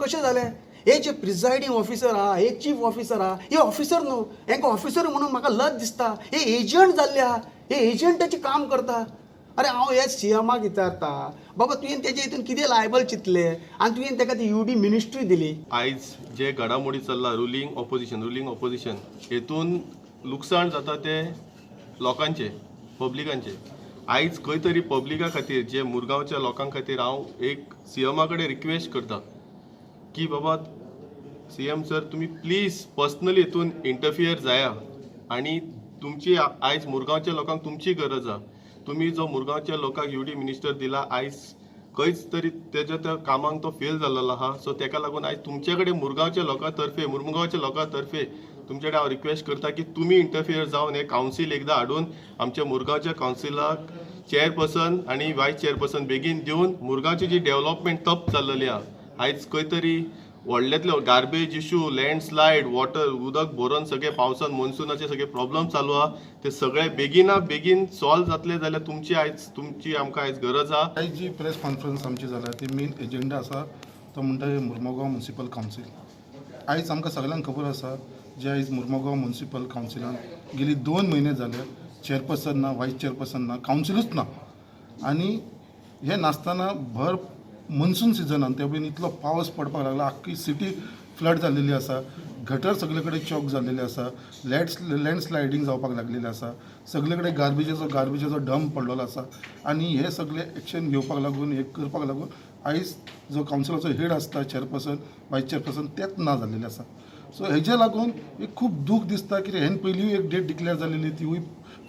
कशें जालें? हे जे प्रिजायडींग ऑफिसर आहा, हे चीफ ऑफिसर आहा, हे ऑफिसर न्हू, हेंकां ऑफिसर म्हणून म्हाका लज दिसता. हे एजंट जाल्ले आहा, हे एजंटाचें काम करता. अरे, हांव हे सीएमाक विचारता, बाबा, तुवें तेजे हितून कितें लायबल चिंतलें आनी तुवें ताका ती यूडी मिनिस्ट्री दिली? आयज जे घडामोडी चल्ला, रुलींग ऑपोजिशन, रुलींग ऑपोजिशन, हेतून लुकसाण जाता ते लोकांचे, पब्लिकांचे. आयज खंय तरी पब्लिका खातीर, जे मुरगांवच्या लोकां खातीर हांव एक सीएमा कडेन रिक्वेस्ट करता की बाबा सीएम सर, तुमी प्लीज पर्सनली हितून इंटरफियर जाया आनी तुमची आयज मुरगांवच्या लोकांक तुमची गरज आहा. तुमी जो मुरगांवच्या लोकांक यूडी मिनिस्टर दिला, आयज खंयच तरी तेज्या त्या कामाक तो फेल जाल्लो आहा. सो तेका लागून आयज तुमचे कडेन मुरगांवच्या लोकां तर्फे, मुरमुगांवच्या लोकां तर्फे तुमचे कडेन हांव रिक्वेस्ट करता की तुमी इंटरफियर जावन हे कावन्सील एकदां हाडून आमच्या मुरगांवच्या कावन्सिलाक चेअरपर्सन आनी वायस चेअरपर्सन बेगीन दिवन मुरगांवची जी डेव्हलपमेंट ठप जाल्लेली आहा, आयज खंय तरी व्हडल्यांतलो गार्बेज इशू, लँडस्लायड, वॉटर, उदक भरून सगळे पावसान मोन्सुनाचे सगळे प्रॉब्लम चालू आहा, ते सगळे बेगिना बेगीन सॉल्व जातले जाल्यार तुमची आयज तुमची आमकां आयज गरज आहा. आयज जी प्रेस कॉन्फरन्स आमची जाल्या, ती मेन एजेंडा आसा तो म्हणटा मुर्मगांव म्युनिसिपल कावन्सील. आयज आमकां सगळ्यांक खबर आसा, जे आयज मुर्मगांव म्युनिसिपल कावन्सिलान गेली 2 म्हयने जाले चेअरपर्सन ना, वायस चेअरपर्सन ना, कावन्सिलूच ना. आनी हें नासतना भर मनसून सिजनान ते बीन इतलो पावस पडपाक लागला, आख्खी सिटी फ्लड जाल्लेली आसा, गटर सगळे कडेन चॉक जाल्लेले आसा, लँडस्लायडींग जावपाक लागलेलें आसा, सगळे कडेन गार्बेजाचो डंप पडलेलो आसा. आनी हे सगळे एक्शन घेवपाक लागून, हे करपाक लागून आयज जो कावन्सिलाचो हेड आसता, चेअरपर्सन, वायस चेअरपर्सन, तेच ना जाल्लेले आसा. सो हेजे लागून एक खूब दूख दिसता की हेन पयलींय एक डेट डिक्लेअर जाल्लेली, तिवूय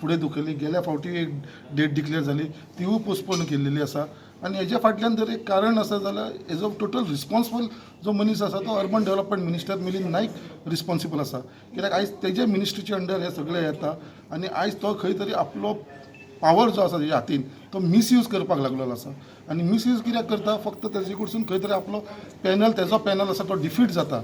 फुडें धुकल्ली. गेल्या फावटी एक डेट डिक्लेअर जाली, तिवूय पोस्टपोन केल्लेली आसा. आनी हेज्या फाटल्यान जर एक कारण आसा जाल्यार हेजो टोटल रिस्पॉन्सिबल जो मनीस आसा तो urban development minister Milind Naik responsible आसा, कित्याक आयज तेजे मिनिस्ट्रीचे अंडर हें सगळें येता. आनी आयज तो खंय तरी आपलो पावर जो आसा तेज्या हातीन तो मिसयूज करपाक लागलेलो आसा. आनी मिसयूज कित्याक करता? फक्त तेजे कडसून खंय तरी आपलो पॅनल, तेजो पॅनल आसा तो डिफीट जाता,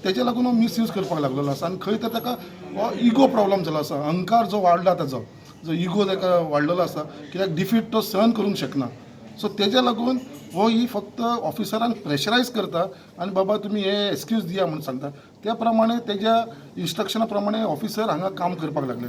तेजे लागून हो मिसयूज करपाक लागलेलो आसा. आनी खंय तर ताका हो इगो प्रॉब्लम जालो आसा, अहंकार जो वाडला ताजो, जो इगो ताका वाडलेलो आसा, कित्याक डिफीट तो सहन करूंक शकना. सो तेज्या लागून हो ही फक्त ऑफिसरांक प्रेशरायज करता आनी बाबा तुमी हे एक्सक्यूज दिया म्हूण सांगता. त्या प्रमाणे, तेज्या इन्स्ट्रक्शना प्रमाणे ऑफिसर हांगा काम करपाक लागले.